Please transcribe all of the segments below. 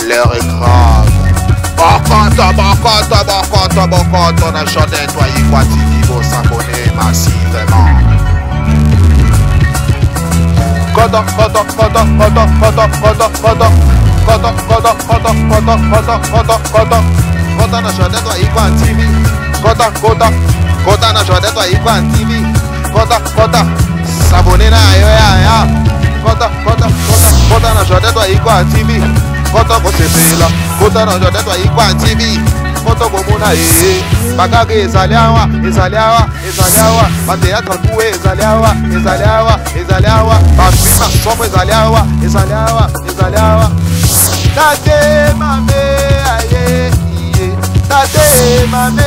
L'heure est grave. Bokota, bokota, bokota, bokota na Jardin Toyikwa TV, bo s'abonner massivement. Kota, kota, kota, kota, kota, kota, kota. Kota, kota, kota, kota, kota, kota, kota. Kota na Jardin Toyikwa TV. Kota, kota, kota na Jardin Toyikwa TV. Kota, kota, s'abonner na yo ya ya. Kota, kota, kota, kota na Jardin Toyikwa TV. Kota kosepela, kota na Jardin Toyikwa TV. Kota komona ye. Bakaka ezali awa, ezali awa, ezali awa. Bateatre kuwe ezali awa, ezali awa, ezali awa. Bafilme somo ezali awa, ezali awa, ezali awa. Tate mame aye iye. Tate mame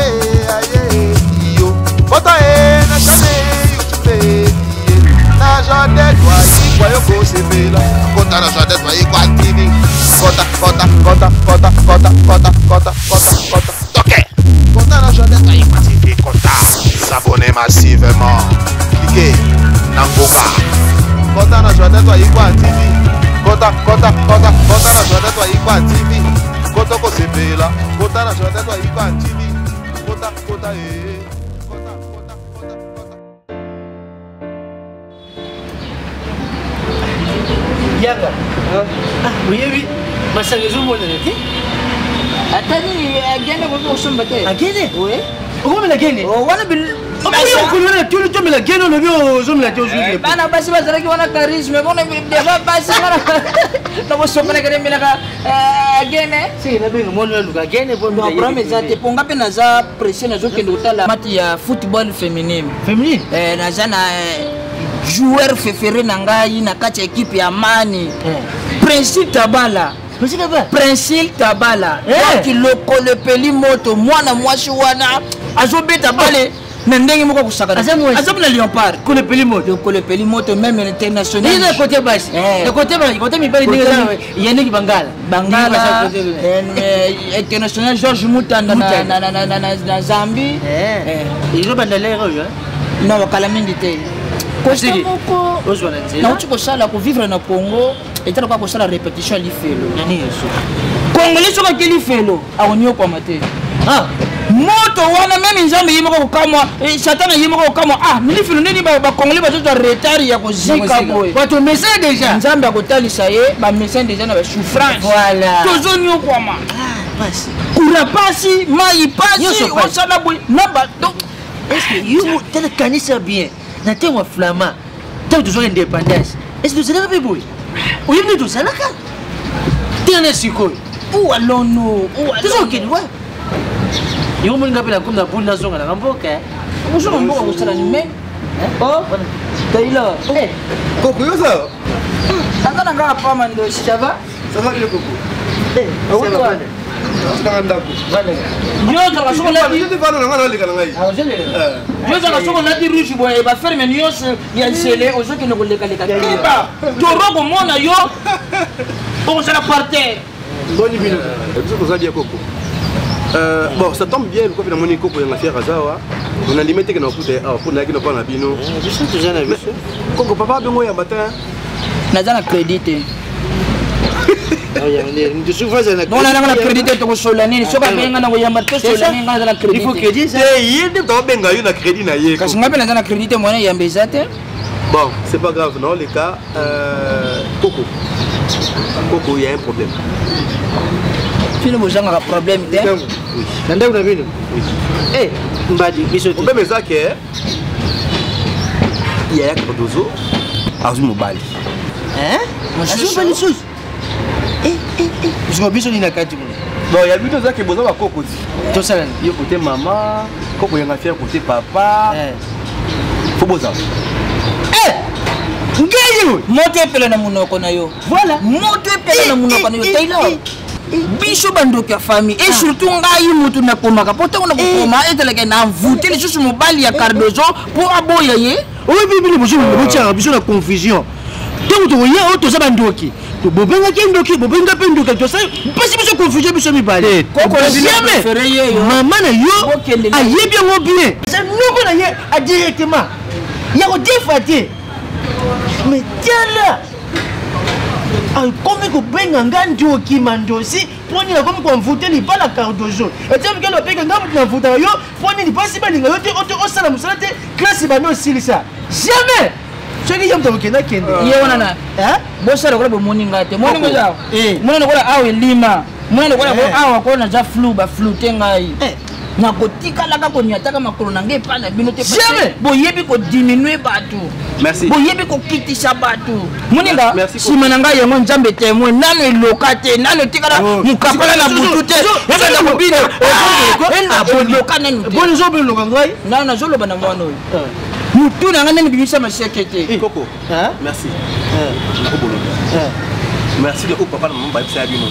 aye iyo. Kota e na chaîne YouTube iye. Na Jardin Toyikwa yo kosepela. Kota na Jardin Toyikwa TV. Kota, kota, kota, kota, kota, kota, kota, kota, kota. Toke. Kota na Jardin Toyikwa TV. Kota. S'abonner massivement. Cliquez. Nangoka. Kota na Jardin Toyikwa TV. Kota, kota, kota, kota na Jardin Toyikwa TV. Kota kosepela. Kota na Jardin Toyikwa TV. Kota, kota, eh. Kota, kota, kota, kota. Yanga. Ah, oyebi masanga ezomonana te. Ata nini agende koki kosomba te. Agende? Oui. Okomela gene? Oh, wana okolona toli tomela gene olobi ozomela te ozwi. Bana basi bazalaki wana charisme bona deja basi wana nakosopanaka nemelaka gene. Seke nabenga mwana aluka gene po Donc problème eza te mpo nga mpe naza presse, nazokende kotala mati ya football féminine. Féminine. Naza na joueur préféré na ngai na kati ya équipe ya mani, Princi Tabala. Princil Tabala. Donc lokolo epeli moto, mwana mwasi wana azobeta bale na ndenge moko kosakana, Aza mwasi. aza na Léopard. Lokolo epeli moto. Lokolo epeli moto, même international. Eza côté basi. Côté basi, côté mibali ndenge eza Yannick Bangala. Bangala, international George Mutanda Mutanda. na Zambie. Ezobanda lere oyo. Non, bakala mingi te. Kosta Asili. moko Ozwa na nzela. nauti kosala kovivre na Congo etala kaka kosala répétition ya lifelo. Nani yesu? Congolais soki ake lifelo akoniokwama te. Ah. Moto wana même Nzambe ye moko kokamwa, Satan ye moko kokamwa. Ah, milifelo ndeni bacongolais bazozwa retard ya kozika boye? Bato mesa déjà. Nzambe akotalisa ye bamédecin déjà na basouffrance. Voilà. Tozoniokwama. Pasi. Kura pasi, mai pasi. Nyonso pasi. Osala boye na ba donc Est ce que yo tala kanisa bien na ntango ya flama, ntango tozwaka indépendance, est ce que tozalaka mpe boye? Oyebi nde tozalaka tena na sikoyo. Où allons-nous? Où allons-nous? Tozokende wa yango moninga mpe nakomi na buli nazonga nanga mboka. Ozonga mboka kosala nini? Mais oh, Taylor. Koko, yo ça Aza na kaka pama ndosi, ça va? Ça va bien, Koko. Outi wapi? Nanga ndako. Yo ozalaka soki olati Yo vano na nga naleka na ngai. Yo ozalaka soki olati rouge boye, baferme nyonso ya nzele ozokende kolekaleka. Keba, toro komona yo okozala par terre. Boni bino? Biso toza bien, Koko. Bon, ça tombe bien, lokola namoni Koko yanga fier aza awa. Nandimi teke na kokuta ye awa mpo nayaki na mpa na bino. Biso toza na biso. Koko, papa abengo yamba te. Naza na crédit te. Donc nanga na crédit te, tokosola nini? Soki abenga na koyamba, tosola nini? Nga naza na Il faut crédit te. crédit ça. Te, ye nde tobenga yo na crédit na ye. Kasi nga mpe naza na crédit te, mwana eyamba eza te. Bon, c'est pas grave, non, les cas. Coco. Coco, il y a un problème. Bino bozangaka problème te. Oui. Na ndako na bino? Oui. Eh, mbadi biso te. Problème eza ke yaya Cardozo azwi mobali. Azwi mobali lisusu? Biso biso nini na kati kuna? Bon, ya bino eza ke boza bakoko ti. Tosala nini? Ye côté mama, koko yanga fier côté papa. Faut boza. Ngai oyo. Moto epela na monoko na yo. Voilà. Moto epela na monoko na yo, Taylor. Biso bandoki ya famille et surtout ngai motu nakomaka, mpo ntango nakokoma ezalaka na envoûte lisusu mobali ya Cardozo mpo aboya ye. Oyebi bino bozo botiaka biso na confusion. Ntango tokoya oyo toza bandoki, bobengaki ndoki, bobenga mpe ndoki, tosali mpasi biso confusion biso mibale. Koko na bino Jamais. préféré ye yo. Mama na yo Bokende na- ayebi yango bien, eza noko na ye adirectement ya kodefa te, mais tiala. Akomi kobenga nga ndoki mandosi mpo nini akomi koenvoute libala Cardozo etia mikele bapeke nga moto navutaka yo mpo nini basi balinga yo te oto osala mosala te classe banda osilisa jamais soki ye moto akokende akende ye wana na bosala lokola bomoni nga te moni ngo eza moni lokola awa elima moni lokola awa ko naza flou baflou te ngai nakotikalaka koniataka makolo na ngai epai na bino te boyebi kodiminue bato boyebi kokitisa bato moninga nsima na ngai yango nzambe temoin nano eloka te nano etikala oh. mokapala na butu te ebanda kobina ah, eloka nano te nano nazoloba na mwana oyo eh. motu na ngai nani bimisa maseke te eh. Merci merci de papa na maman bayebisa ya bino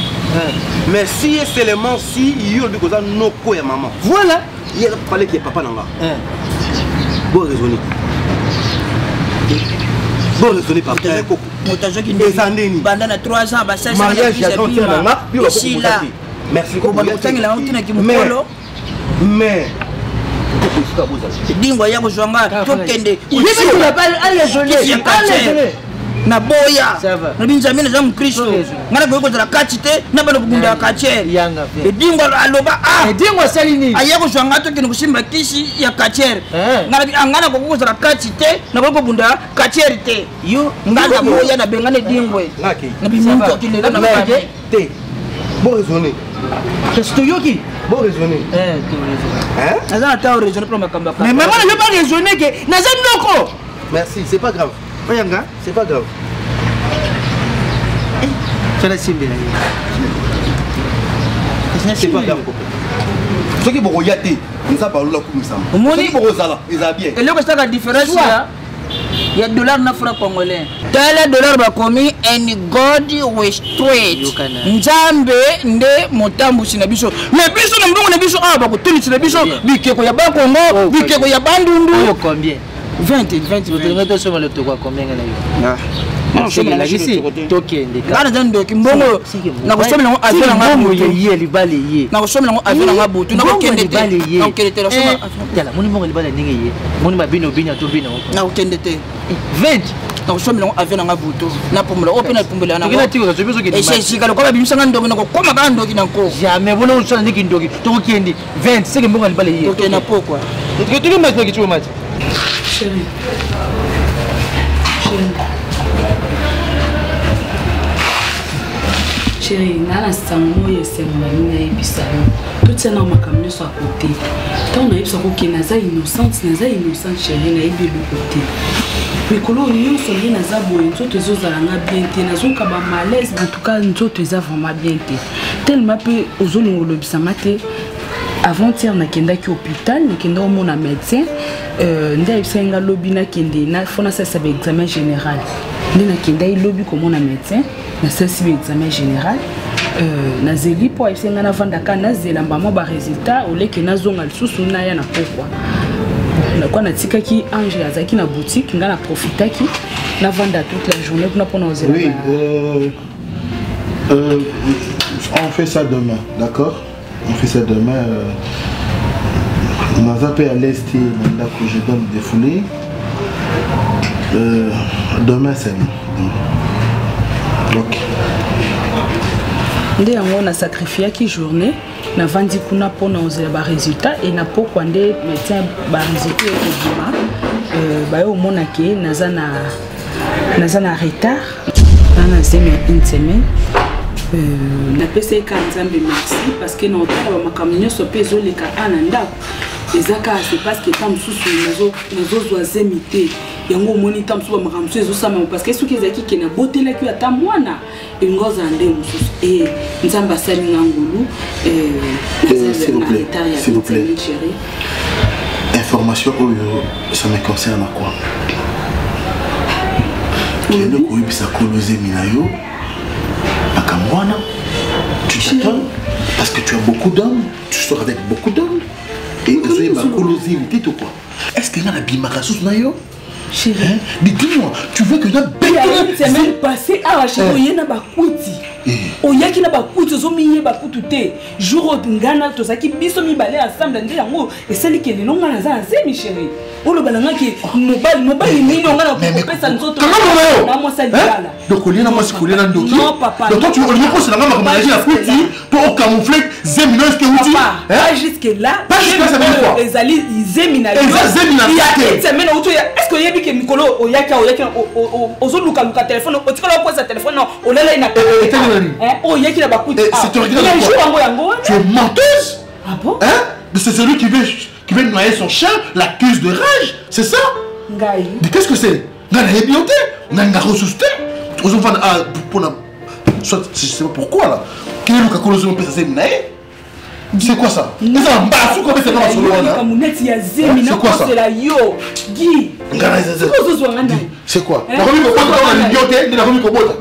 mais si et seulement si yo olobi koza noko ya maman voilà ye fallait qu'il papa na nga bo raisonner bo raisonner papa koko moto azwaki eza ndeni banda na 3 ans basalisa mariage ya grand frère na nga bino esila merci kobanda kotangela yango ntina kimokolo mais dingo aya kozwa nga tokende naboya nabi nzambe naza mokristo ngai nakoki kozala kati te na bana kobunda ya katiere edingo aloba ah! edingo asali nini aya kozwa ngai tokende kosimba kisi ya katiere ngai ah, nakoki kozala kati te nakoki kobunda katiere te ngai naboya nabengana edingwe nabimutoki lelo na te bo raisonner kasi toyoki bo raisonner eh, hein naza na temps raisonner mpo makambo mais maman nazo pas raisonner ke naza noko merci c'est pas grave oyanga c'est pas grave eh, sala simbela ye c'est pas grave soki bokoya te nzambe alola kumisama omoni bokozala eza bien eloko esalaka différence ya ya dollar na franc congolais tala dollar bakomi and god we straight nzambe nde motambusi na biso me biso na mbongo na biso awa bakotondisi na biso bikeko ya bakongo oh, bikeko ya bandundu combien 20 20 tosomba lotoko ya combien nga na yo elakisi tokende nga naza ndoki mbongo nakosomela yango avion nanga butu ye libala ye nakosomela yango avion nanga butu nakokende te nakokende te eh, tala moni mbongo libala ndenge ye moni mabino obina to bina nakokende te 20 nakosomela yango avion nanga butu napumbula oyo mpe napumbela nangoesesika lokola babimisanga ndoki nakokoma kaka ndoki na nko jamais bona osala ndeki ndoki tokokende 20 seke mbongo ya libala ye tokende na pokwa toki mati nakicuo mati Chérie. Chérie. Chérie, nga na sango oyo esengo na nini nayebisa yo totia na makambo nyonso ya kote ntango nayebisa koke naza innocente naza innocente chérie nayebi eloko te mikolo oyo nyonso nde naza boye nzoto ezozala nga bien te nazoka ba malaise en tout cas nzoto eza vraiment bien te tellement mpe ozolinga olobisa nga te avant-hier nakendaki hôpital nakenda omona médecin euh, nde ayebisaki nga lobi nakende fo nasalisa baexamen général nde nakendaki lobi komona médecin nasalisi baexamen général euh, nazeli mpo ayebisaki nga navandaka nazela mbamwa baresultat oleke nazonga lisusu naya na pokwa nakwa natikaki ange azalaki na boutique nga na profitaki navanda toute la journée kuna mpona ozela oui, euh, euh, on fait ça demain d'accord On fait ça demain. Euh, naza mpe à l'aise te na ndako je dois me défouler euh, demain c'est bon ok nde yango nasacrifiaki journée navandi kuna mpona ozela baresultat e na pokwa nde médecin baresultat ekobima euh, baye omona ke naza na naza na retard na na zemi ya une semaine euh, napesaki kaka nzambe merci parce que na otala bamakambo nyonso mpe ezoleka a na ndako eza kaka se parce que ntango mosusu nazozwa zemi te yango omoni ntango mosusu bamakambo mosusu ezosalama parce que soki ezalaki ke nabotelaki yo ata mwana elingi ozala nde mosusu e nzambe asali nga ngolu euh, euh, na retard ya chéri information oyo ça me concerne à quoi kende koyebisa kolo zemi na yo makambo wana tu t'attends parce que tu as beaucoup d'hommes tu sors avec beaucoup d'hommes et ozoyeba kolo zemi te to quoi est ce que nga nabimaka susu na yo Chérie. Hein? Dis-moi, tu veux que na bete semaine passée awa chérie oye na bakwiti. Oyaki na bakuti, ozomiyeba kutu te. Jour oyo ngai na tozalaki biso mibale ensemble, nde yango esali ke lelo ngai naza na zemi. Chéri, oloba na ngai ke mobali, mobali nini ngai nakopesa nzoto na mwasi ya libala? Donc olie na mwasi, kolia na ndoki. Non, papa. Donc toi, tu olingi kosela nga makambo na ye ya kuti to ocamoufle zemi no eske uti? Pas jusque là. Pas jusque là, ça veut dire quoi? Ezali zemi na yo. Eza zemi na ya une semaine outi. Est ce que oyebi ke mikolo oyaki, oyaki ozolukaluka telefone, otikala okwesa telefone, non, olalai na oyaki na bakuti jour yango, yango wana. Tu es menteuse. Ah bon? Hein? C'est celui qui veut noyer son chien l'accuse de rage, c'est ça? Ngai. Mais qu'est-ce que c'est? Ngai nayebi yo te, ngai nga ressource te, ozofanda mpona soit je sais pas pourquoi là keluka kolo ozomopesa zemi na ye. C'est quoi ça? Eza mbasu kobetaka masolo wana. Likambo neti ya zemi nakosela yo, Gi. Ozozwa nga nani? C'est quoi? Nakomi kobota ntango nalingi yo te, nde nakomi kobota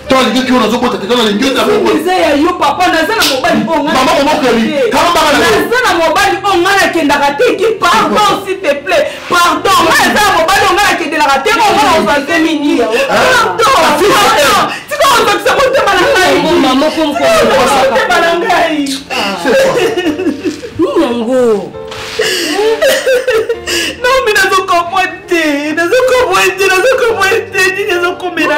ntango nalingi yo, nazobota te ntango nalingi yo te. Eza ya yo, papa. Naza na mobali oyo. Mama omokeli kama banga na yo. Naza na mobali oyo ngai nakendaka te. Gi, pardon, s'il te plaît, pardon. Ngai naza na mobali oyo ngai nakendelaka te. Oyo ngai nakozwa zemi nini? Pardon, pardon, tika kozokisa motema na ngai, motema na ngai. Nini yango? Non, mais nazo comprendre te, nazo comprendre te, nazo comprendre te nini ezokomela.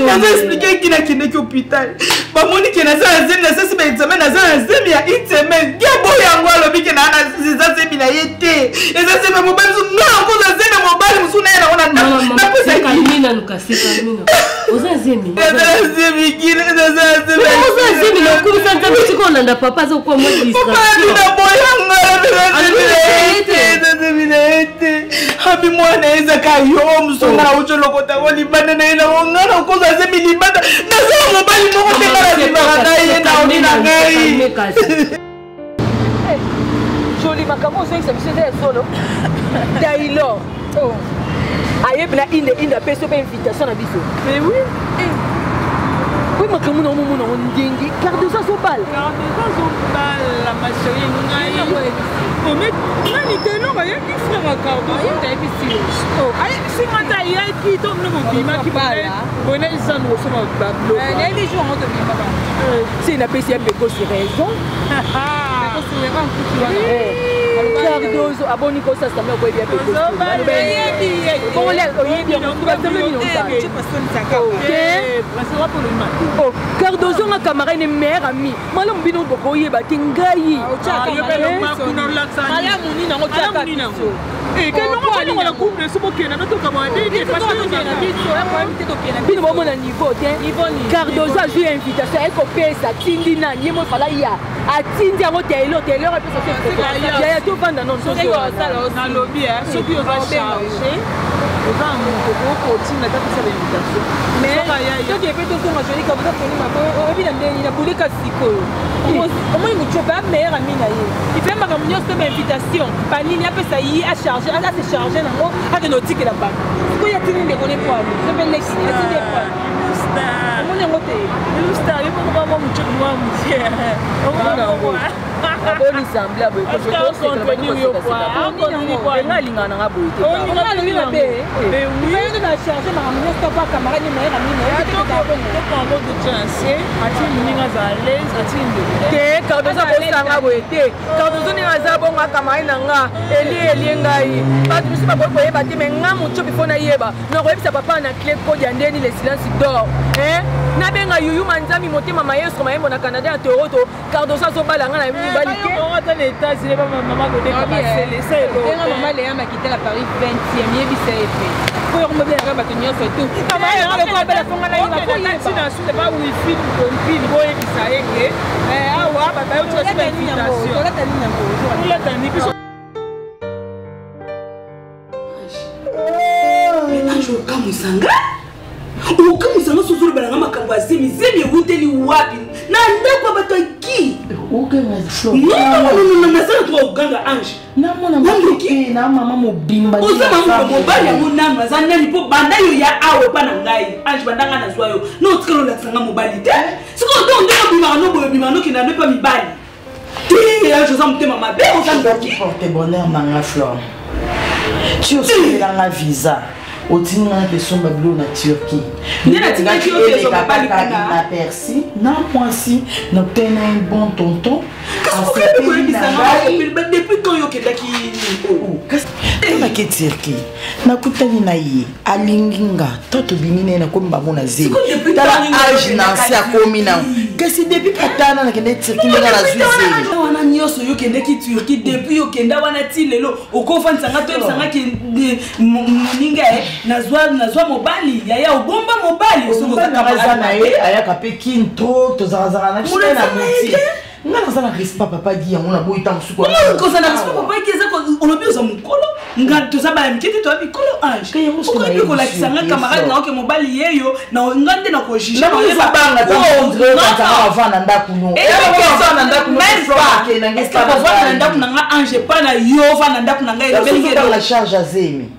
Nazo expliquer ki nakendeki hôpital, bamoni ke naza na zemi, nasasi baexamen, naza na zemi ya une semaine. Ge boyo yango alobi ke eza zemi na ye te, eza zemi ya mobali mosusu. Nga nakoza zemi ya mobali mosusu na ye nango napesaki. Oza zemi? Naza na zemi, Gile, naza na zemi. Oza zemi na okumisa Nzambe. Tika olanda papa, aza kokuwa mwa distraction. Boyanga zemi na ye te, abi mwana ezaka yo mosunga na uti olokotango libanda na ye nango. Nga nakoza zemi libanda, naza na mobali moko te, nga nabimaka na ye naomi na ngai. Joli, makambo ozongisa biso eza ya solo. Taylor ayebi na inde, inde apesi yo mpe invitation na biso. Mais oui. Oui, makambo na omomona yango ndenge Cardozo azobala. Cardozo azobala, ma chérie. Ngai nani? Taylor ayaki, frère ya Cardozo. Ayebisi nga te, ayaki to mino bobimaki bona ezanu kosoma babiloko. Nayebi jour yango tobimaka. Se napesi ya pekosi raison. Cardozo aboni kosasame, okoyebi ya pekosi. Oyebi Cardozo nga camarade ne meilleur ami malamu, bino bokoyeba te ngai. Malamu nini yango tiaka biso? Kelongo couple so bokenda notokama. Bino bomona niveau te. Cardozo azwi invitation, ayekopesa, atindi nani? Ye mofala ya atindi yango Taylor, Taylor apesa. Yaya, tovanda nono. Nalobi soki oza charge, oza moto okotinda ta pesa bainvitation. Soki epe tozonga joli kabuza tolima, oyebi na ndenge na buleka sikoyo. Omoni mocope a meilleur ami na ye, ife makambo nyonso te, bainvitation banini apesa ye, acharge, ase charge nango, akende otikela bato. Sikoyo atindi ndeko ne poani sope leki atindi ye poani, omoni yango te. Star yo moko mwa mocope mwa mokie. Aboni sembla boye, nga alingaka nanga boye te. Alobi mabe na charge makambo nyonso pa camarade ne meilleur ami. Te, Cardozo akosanga boye te. Cardozo ndenge aza bongo, acamarade na nga, elie elie ngai. Bato mosusu bakoki koyeba te, mais nga motiopi fo nayeba. Nakoyebisa papa na clé code ya ndeni le silence d'or, nabenga yuyu manzambi motema maestro mayembo na Canada ya Toronto. Cardozo azobala nga na mibali te. Ata na États-Unis, bamama kodeka baselesa. Elobenga mama Leya Makitela Paris 20e, yebisa ye pe po yoko mobelaka bato nyonso tu. Mama yanga lokola abela fonga na yeba na ba wifi kompili, boyebisa ye ke awa bayotika invitation. Tolata nini yango? Tolata nini biso? Ange, okamwisa nga, okamwisa nga. Soki ozoloba makambo ya zemi, zemi ewuteli wapi na ndako ya bato ya ki? Nasala toka koganga, Ange. Namona na mama mobimba. Oza mama mobali yango nanu aza nani? Mpo banda yo ya awa epa na ngai, Ange, banda ngai nazwa yo na otikala olakisa nga mobali te. Sikoyo to ndenge obimaka no boye, obimaka nokenda no epa mibali te. Ange, oza motema mabe, oza ndoki. Porte bonheur na nga, Flore, ti osombelanga visa. Otindi nga nakesomba biloko na Turquie. Nde natindaki yo te ozwa mobali kuna. Na Persi, na mwasi, nakutani na un bon tonton. Kasi okoki koyebisa nga depuis quand yo okendaki oyo? Nake Turquie, nakutani na ye, alingi nga, to tobimi na ye, nakomi bango na zemi. Tala age Nancy akomi na. Kasi depuis katana nakende Turquie ndenge nazwi zemi. Wana nyonso yo okendeki Turquie depuis okenda wana ti lelo okofandisa nga toyebisa nga ke moninga ye nazwa mobali yaya obomba mobali aza na ye ayaka mpe kin trop tozalazala na biso na moti nga naza na respect papa gi yango naboyi ntango suku kozala na respect papa gi eza olobi oza mokolo nga toza bana mike te toya mikolo ange okoki kolakisa nga camarade na oke mobali yeyo nga nde nakojugebanga na ndako ovanda na ndako na nga ange epa na yo ovanda ndako na ngai elobelingela charge ya zemi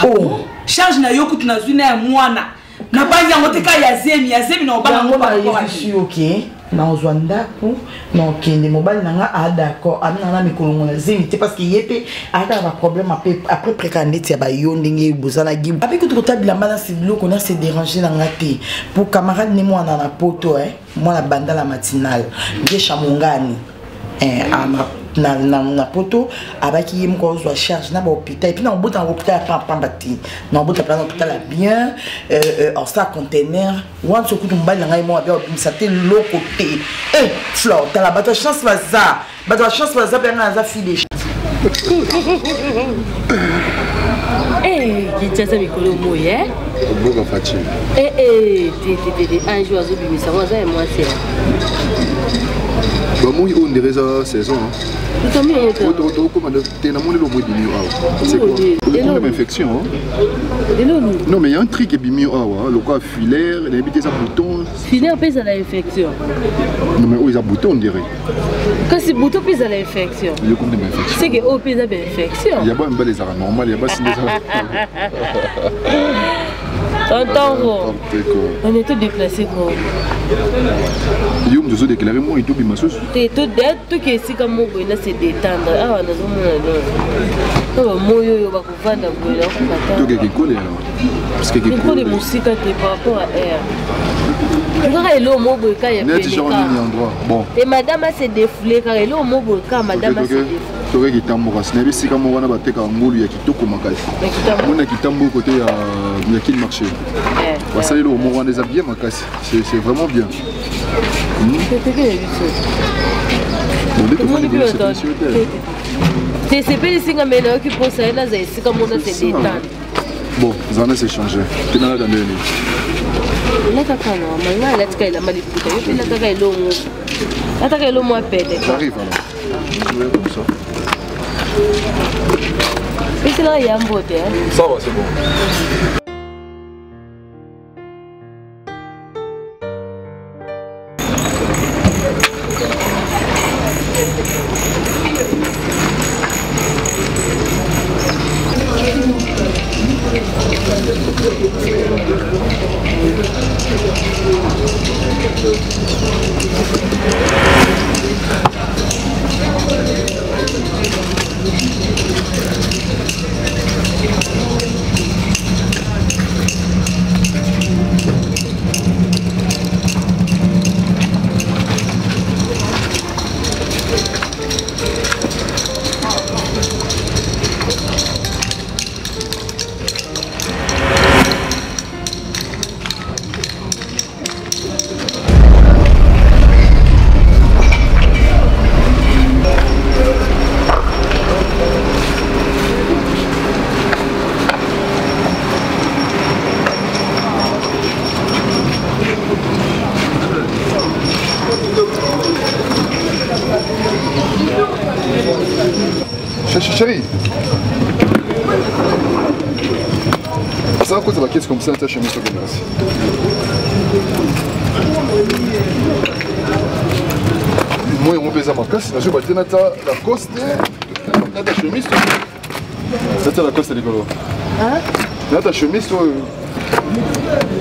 oh. charge na yo kutu nazwi na ya mwana nabangi yango te kaka ya zemi ya zemi na obanga yango nayebisi yo ke naozwa ndako naokende mobali na nga a d'accord amina na mikolongo na zemi te parce que ye mpe ayaka na baproblème après preka ndeti ya bayo ndenge boza na gibu ape kutu kota bilamba na se biloko na se dérange na nga te po camarade ne mwana na poto eh, mwana banda la matinale ngesha mongani eh, na, na, na poto abaki ye moko azwa charge na bahôpital epuis na kobota na hôpital ya pampamba te na kobota mpe na hôpital ya bien osala container wana soki kutu mobali na ngai moko abia obimisa te loko te e flore tala bato ya chance baza bato ya chance baza mpe ngai naza fille de Kinshasa mikolo moi eh? Oboka facile. Eh eh te te te te un jour azobimisa ngo aza ya mwasi. Bamoi oyo ndere eza saison. Tokoma te namoni eloko ebimi awa. C'est quoi? Okomi infection. Non mais il y a un truc ebimi awa lokola filaire nayebi te eza bouton. Filaire mpe ezala infection. Non mais oyo eza bouton on dirait. Kasi bouton mpe ezala infection. Yo komi ba infection. C'est que oyo mpe eza ba infection. Ya ba mibali ezalaka normal ya basi nde ezalaka. Tonton on est tout déplacé quoi. Yo moto ozodeklare moi tobima susu te toke esika moko boye na se détendre awa nazomona no na bamoi oyo bakovanda boye nakokata toke kikole alors parce que kikole mosika te par rapport à air kaka eloko moko boye kaka ya neti genre nini endroit bon e madame ase défoule kaka eloko moko boye kaka madame ase défoule toke kitambo kasi nayebi esika moko wana batekaka ngolu ya kitoko makasi mona kitambo kote ya kin marché basali eloko moko wana eza bien makasi c'est vraiment bien. Tesepelisi nga me nayoki mposa ye naza esika mona se détendre. Bon, zana se changer. Tena nalata ndenge nini? Lataka normal, ngai alatika elamba liputa, yo mpe lataka elongo. Lataka elongo mwa pete. J'arrive alors. Comme ça. Peselaka ya mbote. Ça va, c'est bon. Chérie, ça va cause la caisse comme ça, tu as chemise comme ça. Moi, on pèse makasi, nazo ba tena ta Lacoste, na ta chemise. Ça ta Lacoste likolo. Hein? Na ta chemise toi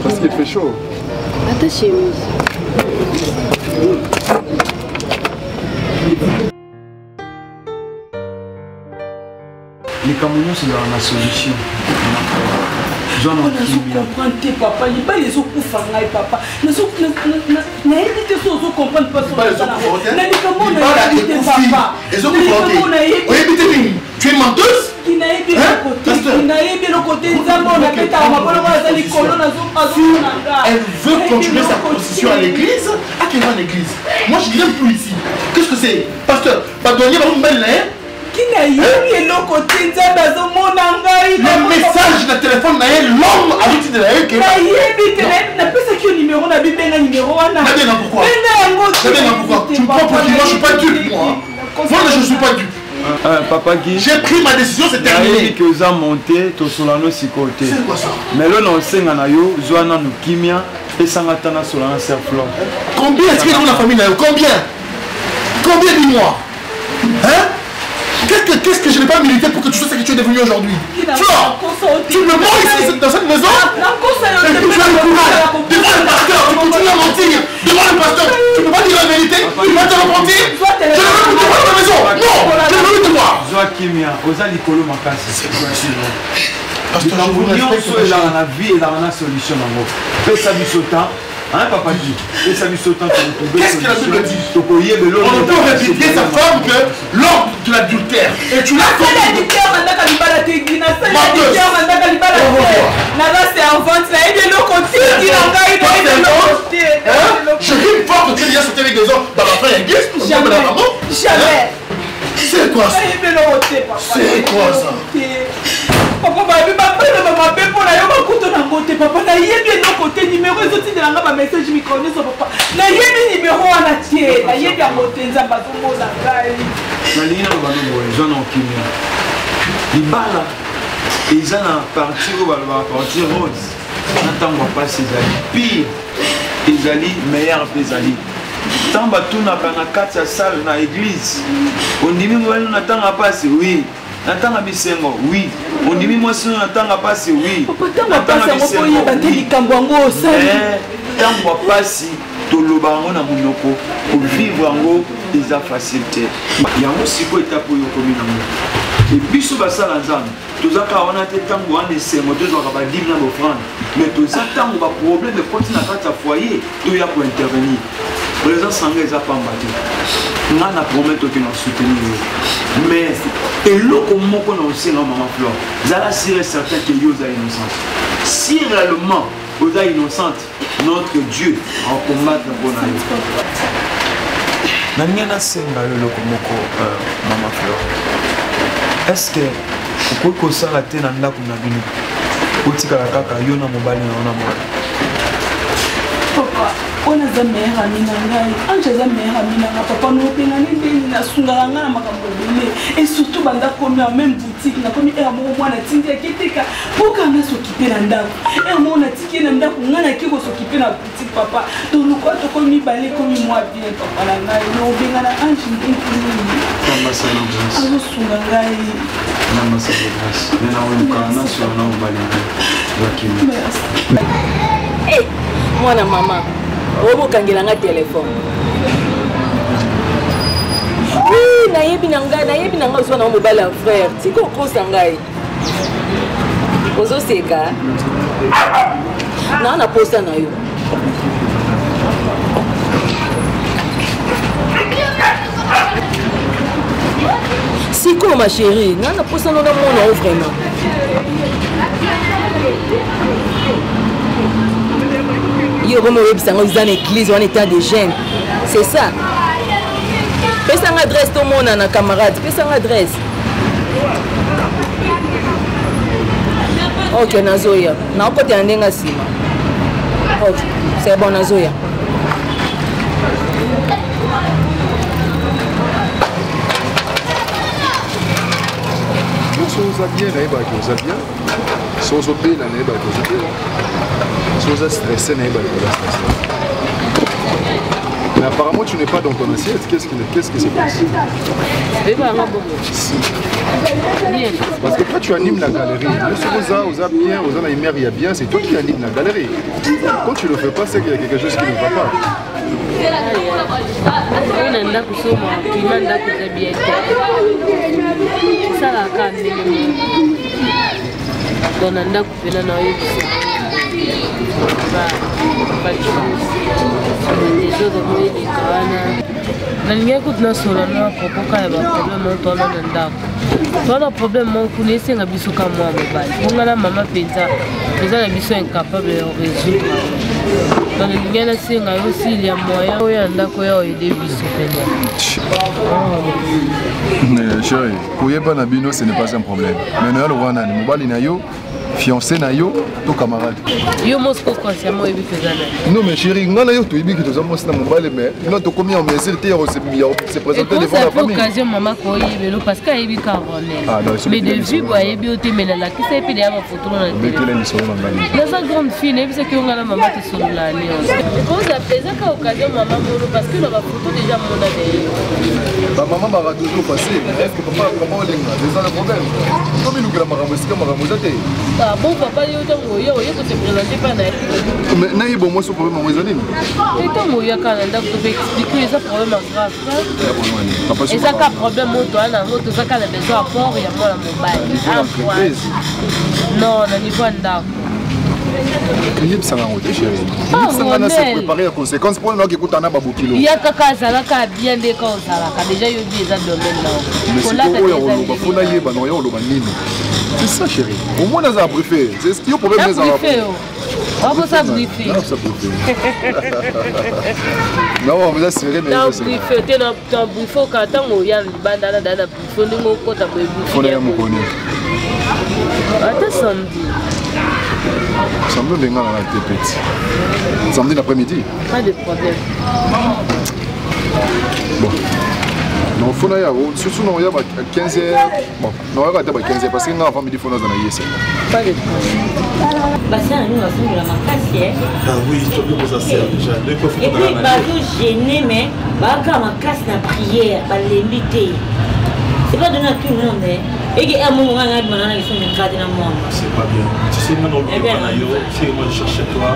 parce qu'il fait chaud. Ata chemise. Likambo nyonso ezalaka na solution. Nazocomprendre te papa, libala ezokufa ngai papa, nayebi te so ozocomprendre mpasi na likambo nayebi te papa. Oyebi te nini? Tu es menteuse. Nayebi eloko te, nayebi eloko te. Nzambe oyo nabetaka maboloko aza likolo, nazomona nga. Elle veut continuer sa position à l'église, akende en église. Moi, je l'aime plus ici. Qu'est-ce que c'est, pasteur? Badonye bango mobali na ye. Kinayebi eloko te, Nzambe azomona ngai. Le message na telefone na ye, l'homme azotindela ye ke Nayebi te, napesaki yo nimero na bibenga nimero wana. Nabenga pourquoi? Benga yango. Nabenga pourquoi? Tu me prends pour qui? Moi, je suis pas dupe. Moi, moi, je suis pas dupe. Papa Guy, j'ai pris ma décision, c'est terminé. Nayebi ke oza monte, tosolano sikoyo te. C'est quoi ça? Mais lo na osenga na yo, zwa nanu kimia, pesanga ata nasola na sœur Flore. Combien est-ce qu'il y a dans la famille na yo? Combien? Combien, dis-moi? Hein? Qu'est-ce que je n'ai pas mérité pour que tu sois ce que tu es devenu aujourd'hui? Flore, tu me mens ici dans cette maison? Et puis tu as le courage devant le pasteur, tu continues à mentir. Devant le pasteur, tu ne peux pas dire la vérité, tu vas te repentir. Je ne veux plus te voir dans la maison. Non, je ne veux plus te voir. Zwa kimia, oza likolo makasi. Likambo nyonso ezalaka na vie, ezalaka na solution nango. Pesa biso temps. Hein, papa dit, pesa biso temps. Qu'est-ce que la Bible dit? Tokoyebelo. On ne peut répudier sa femme que lors de l'adultère. Et tu l'as Nasali adultère mandaka libala te, Gi. Nasali adultère mandaka libala te. Naza servante, nayebi eloko te, Gi na ngai, nayebi eloko te. Je ris fort que tu es déjà sorti avec des hommes dans la fin église. Jamais. Jamais. C'est quoi ça? Nayebi eloko te papa. C'est quoi ça? Papa, bayebi babelema mabe mpo na yo, bakuta nango te papa. Nayebi eloko te. Nimero ezotindela nga bamessage mikolo nyonso papa, nayebi nimero wana te, nayebi yango te. Nzambe azomona ngai. Nalingi naloba no boye, zwa na okimia. Libala eza na partie oyo balobaka partie rose na ntango ya mpasi, ezali pire, ezali meilleur mpe ezali ntango batunaka na kati ya salle na église: ondimi mobali na ntango ya mpasi? Oui. Na ntango ya bisengo? Oui. Ondimi mwasi no na ntango ya mpasi? Oui. Ntango ya mpasi yango mpo oyeba te likambo yango osali. Ntango ya mpasi, toloba yango na monoko, kovivre yango eza facile te. Yango sikoyo etape oyo okomi nango, e biso basala Nzambe toza kaka wana te ntango wana esengo, tozwaka badime na bofrande, mais toza ntango baproblème ekoti na kati ya foyer, toya kointervenir. Présence na ngai eza pamba te. Nga na promete oke na soutenir yo, mais eloko moko na osenga, mama Flore, zala sûr et certain ke yo oza innocente. Si réellement oza innocente, notre Dieu acombattre mpo na yo. Nalingi nasenga yo eloko moko, mama Flore. Est ce que okoki kosala te na ndako na bino otikala kaka yo na mobali na yo na mwana? Papa, oyo aza meilleur ami na ngai, Ange aza meilleur ami na ngai papa. Nobengani ndeni nasungaka ngai na makambo ebele, et surtout banda komi ya même boutique, nakomi heure moko mwana atindi aketeka mpoka nasokipe na ndako, heure moko natiki ye na ndako, ngai nake kosokipe na boutique papa. Donc lokola tokomi mibale, ekomi mwa bien papa na ngai. Nobengana Ange ndenge nini? Azosunga ngai. Hey, mwana mama, obokangela nga telefone. Oui, nayebi na ngai, nayebi na ngai ozwa na mobali ya frère. Tika okosa ngai, ozoseka naa na posa na yo. Sikoyo ma chérie, nga na posa no namona yo vraiment. Yo okomi oyebisa ngo eza na église wana, état de jeune, c'est ça. Pesanga adresse tomonana, camarade, pesanga adresse. Ok, nazoya, nakokotela ndenge nsima. Ok, c'est bon, nazoya. Soki oza bien, nayebaki oza bien. Soki ozobela, nayebaki ozobela. Soki oza stressé, nayebaki oza stressé. Mais apparemment, tu n'es pas dans ton assiette. Qu'est-ce qui se passe? Si. Parce que toi, tu animes la galerie. Le oza, oza bien, oza la il y a bien, c'est toi qui anime la galerie. Quand tu le fais pas, c'est qu'il y a quelque chose qui ne va pas. Oyo na ndako soma klima, ndako eza bien te, esalaka ndenge. Donc na ndako mpena na oyebisa badesordre moko eleka wana. Nalingaki kutu nasolola na propos kaka ya baproblème oyo towana na ndako. Towana problème moko kuna esenga biso ka mwa mobali mpo nga na mama mpenza toza na biso incapable ya résoudre yango. Donc nalingi nasenga yo s'il ya moyen oyo ya ndako ya oede biso mpenza. Mais chérie, koyeba na bino ce n'est pas un problème. Mais noya lokola nani mobali na yo, fiancé na yo to camarade? Yo mosiko consciemment oyebi mpenza nani? Non mais chérie, nga na yo toyebi ke toza mwasi na mobali, mais non tokomi en mesure te ya se présenter devant la famille. Occasion mama koyebelo parce que ayebi ka Ronel. Ah, non, mais de vue boye ayebi yo te, mais nalakisa ye mpe deya bafoto na betela lisolo na ngai. Naza grande fille, nayebisaki yo nga na mama tosolola nyonso. Ekozala eza ka occasion mama mono parce que na bafoto déjà mona na ye. Bamama baka toujours facile. Est ce que papa papa olinga eza le problème tomilukela makambo esika makambo eza te. Ah bon papa, yo ntango oya oye kose présenter mpa na ye. Mais nayeba mwasi problème yango eza nini? Te, ntango oyaka na ndako tope explique, eza problème ya grave. Papa, eza ka problème oyo toya na yango, toza ka na besoin apport ya mwana mobali. Niveau ya entreprise? Non, na niveau ya ndako. Yebisanga yango te chéri. Ah, yebisanga na se Ronel. préparer ya conséquence mpo naoki ekutana na babokilo. Ya kaka azalaka bien nde ka ozalaka déjà yobi eza domaine na yo. Mais sikoyo oyo ya koloba fo nayeba na oya koloba nini. C'est ça chéri, au moins naza briefé. Yo problème ezala wakosa briefé. Non, vous assurez, mais na briefé te, na briefé oka ntango oya libanda na daa na briefé ndenge okota boye. Fo naya mokoni. Ata samedi. Samedi obenga na te petit. Samedi l'après-midi. Pas de problème. Bon. Non, fo naya surtout na oya ba 15 heures. Bon, naoyaka ata ba 15 heures parce que nga avant midi fo naza na yese. Pas de problème. Basala nini basungola makasi eh? Ah oui, tobi koza ser déjà. Deux fois Et puis bazogêne, mais baaka makasi na prière, balembi te. C'est pas donné à tout le monde eh. Eke amongo nga ngai bimana na biso mikate na mwana. C'est pas bien. Tu sais, nga na Eh oluka na yo, c'est moi je cherchais toi.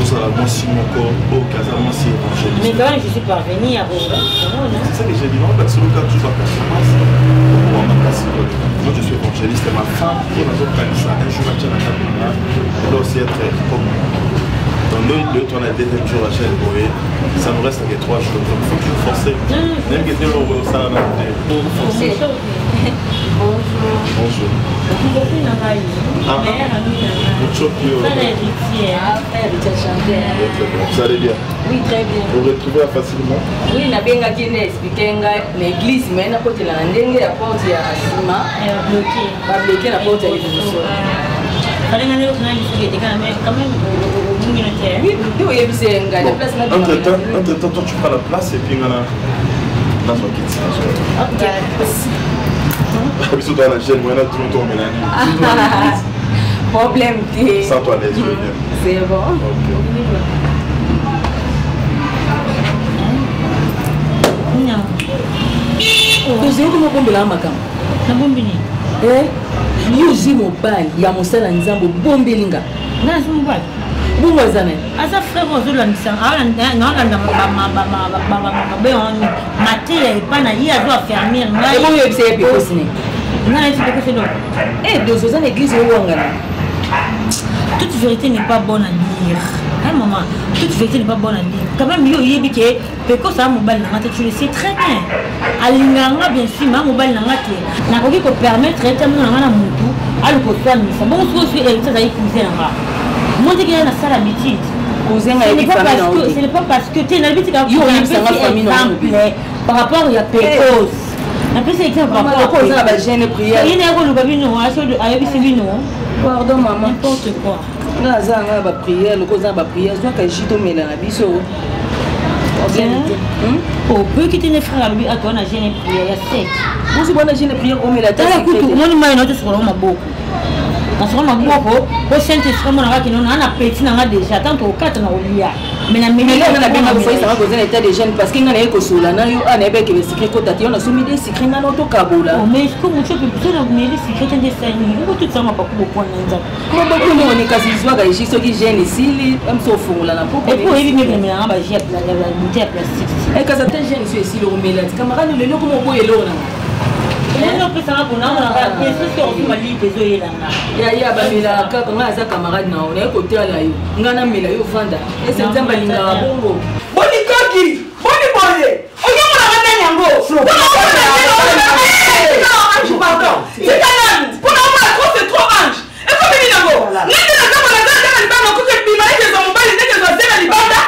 Ozala mwasi moko oyo kaza mwasi évangéliste. Mais quand même je suis parvenu à C'est ça que j'ai dit, non, parce que quand tu vas performance, on va makasi koleka. Moi je suis évangéliste et ma femme, oyo nazokanisa un jour atia na ndako na nga, elle doit aussi être comme moi. Dans deux, deux, on a deuxième jour à chaîne boye, ça nous reste que 3 jours. Donc il faut toujours forcer. Même que t'es au salon, il faut forcer. Bonjour. Bonjour. Copine na ngai. Ah. Meilleur ami na ngai. Muchoki, oh. Frère héritier, hein, frère héritier chanteur. Vous allez bien? Oui, très bien. Vous retrouvez facilement? Oui, nabengaki nde explike ngai na église, mais nakotela na ndenge ya porte ya nsima, babloke na porte ya liboso. Oui, nde oyebisi ye ngai na place. Entre temps, entre temps, toi tu prends la place et puis ngana nazwa kiti. Biso toza na jeune moyen na tout tomelani. Problème te. Sans toi l'aise, je veux bien. C'est bon. Ok. Tozali komobombelaka makambo. Nabombi nini? Yo ozwi mobali ya mosala Nzambe, obombeli nga. Nga nazwi mobali? Bongo aza nani? Aza frère oyo azolandisa, naolanda mabe wana mateya epai na ye, azo affermir ngai. Ebongo oyebisa ye pekosi nini? Nga nayebisi pekosi eloko? Dozo oza na église owangana. Toute vérité n'est pas bonne à dire, hein maman, toute vérité n'est pas bonne à dire. Quand même yo oyebi ke pekosi aza mobali na nga te, tu le sais très bien. Alingaka nga bien sûr, ma mobali na nga te. Nakoki kopermettre ete mona nga na motu aluka oswanisa bongo. Soki osui héritier azali cousin na nga, mo ndenge ya nasala habitude. Cousin ayebi famille na yo te. Ce n'est pas parce que te nalobi tika. Yo oyebisanga famille na yo. Exemple par rapport ya pecos, napesi exemple par Mama, rapport oza na ba jeune prière. Ye naye koluka bino, ayebisi bino. Pardon mama. N'importe quoi. Nga aza nga na baprière, loko oza na baprière, zwaka jus tomela na biso. Problème te. Oboyoki te ne frère alobi ato wana jeune prière ya 7. Bozi bwana jeune prière omela ta. Tala kutu omoni mai na otosokola maboko, nasokola maboko po saint esprit monaka kino naa na petit na nga déjà tant okata na kolia. Mais na meli nga nabenga kosalisa nga koza na état de jeune parce que nga naye kosola na yo a nayebi ekebe sikre kota te, yo nasomi de sikre nga na otokabola. Mais ko moto so na meli sikre te nde esali okototisanga mabaku bopwana nzambe. Mabaku nini? Kasi zwaka esi soki jeune esili biso ofongola na poko. Et puis oyebi memelanga bajus ya bouteille ya plastique. Kasi ata jeune so esili omela ti camarade lelo koma oboya eloko nanga. Ndenge opesanga mpona amonaka esosi okosomba lipe ezoyelanga. Yaya bamelaka kaka ngai aza camarade na yo naye kotala yo ngai namela yo vanda ese nzambe alingaka bongo. Boni koki boni boye oyomonaka nani yango pardon tika nanu mpona omona trop c'est trop ange ekomi nini yango ngai nde nazomona naza na libanda okoki ebima ete ezwa mobali ndenge ezwa zela libanda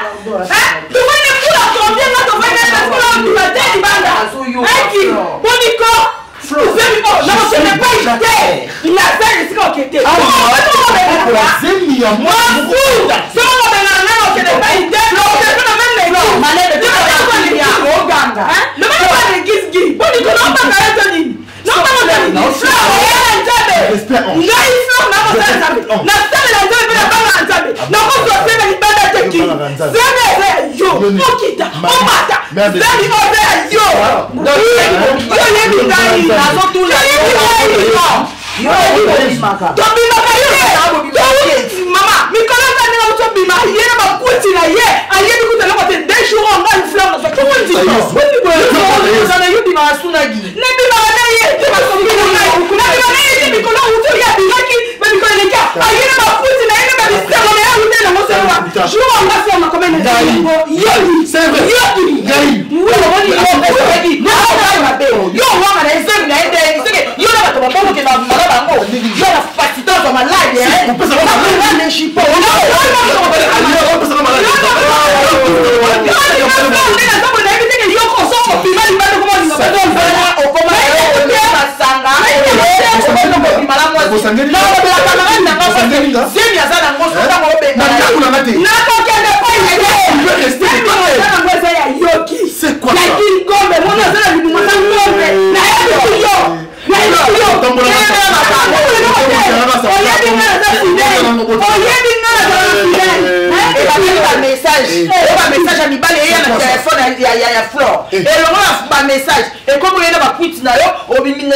tofandi mbula combien nga tofandi na mbula obima te libanda eki boniko nakokende pai te naza esika okende soki obengana ngai okende pai te okende na meme na église boniko naobanga yo to nini ngai fleur nakosala nzambe nasalela nzambe mpe nabangaka nzambe nakozwa zemi libanda te ki zemi eza ya yo okita omata zemi oza ya yo yo oyebi ngai nazotunayoyebi tobimaka ye mama mikolo eza ndenge auti obima ye na bakuti na ye ayebi kuta eloko te de jour oyo ngai fleur nazwa yo sunagi nabimaka na ye te nabima na ye te mikolo awuti oye abimaki bamikolo eleki aye na bafuti na ye na babisango na ye awuti nango soloba jour anga so makomene yo owanga na ezemi na ye nde seke yo na bato babongoke mala bango yo na fasito azwa maladi jipo zemi aza nango sotango obenganakokende pai eza ya yoki ya kingombe mona aza na libumu aza ngombe nayebisi yo oyebi nga naza fidèle oyebi nga nazala fidèle bamessage oyo bamessage ya mibale eya na telefone ya flore elongo na bamessage ekomi oye na bakwiti na yo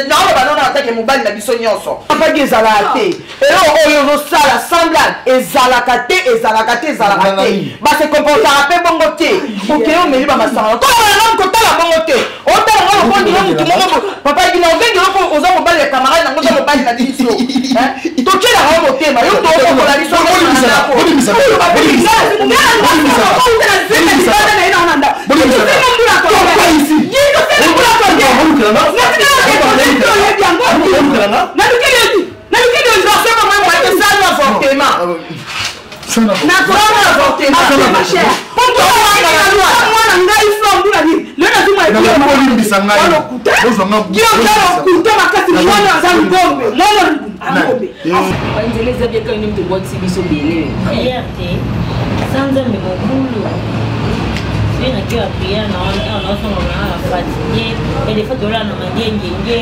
naoloba nona atake mobali na biso nyonso apaki ezalaka te eloko oyo ozosala sans blague ezalaka te ezalaka te ezalaka te base comportaka mpe bongo te okei omeli bamasanga kolobana kotala bongo te otala ngo lokola ndenge motu moko papa gina obengi yo mpo oza mobali ya camarade nango oza mobali na biso totyelaka yo motema yo tokokola biso mwana ngai flo mbula nini lelo nazolimbisa ngai makasi mwana aza ngombe mwana ngombe banzela eza bien kaka nde moto obwakisi biso bele prière te sa nzambe mobulu soki nake ba prière na wana naosonga na na fatigue et des fois tolala na mangengenge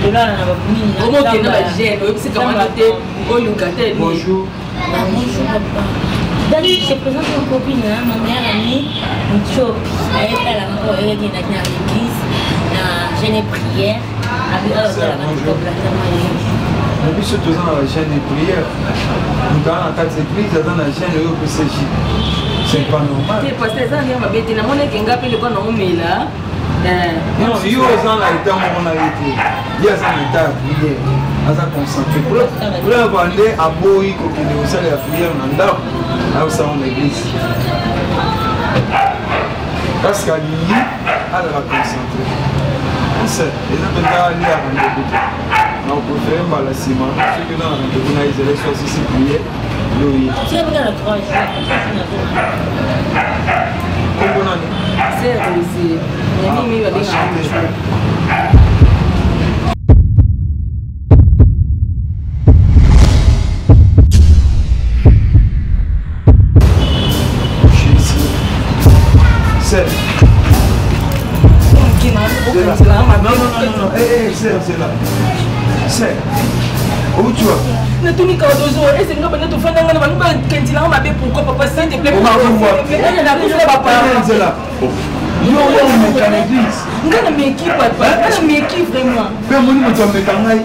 tolala na banini omokende bagene oyebisika wana te oluka te bonjour Ah, bonjour papa. Dani, je te présente une copine, hein, ma meilleure amie, Mutchopi. Elle est là encore, elle est dans l'église, na jeûne et prière. Na biso toza na bajeune de prière moto aza na kati ya église aza na jeune oyo opesa ji c'est pas normal te pasteur eza ndenge mabe te namonaki nga mpe lokwa naomela non yo oza na eta moko na ye te ye aza na eta ya prière aza concentré preuve nde aboyi kokende kosalela prière na ndako ayosala na église parce que alingi azala concentré ese eza mpenza lia rendez-vous te na oprefere mbala nsima soki oza na rendez-vous na ezala so asisi prière yoye kombo nani Non, non, non, non, non, hey, hey, c'est là. C'est. Où tu vas natuni cardozo ese nga banda tofanda nga na bango bakentilanga mabe pourquoi papa s'il te plaît nakufela bapara yo oyo omeka na église nga na meki papa nga na meki vraiment mpe omoni moto ameka ngai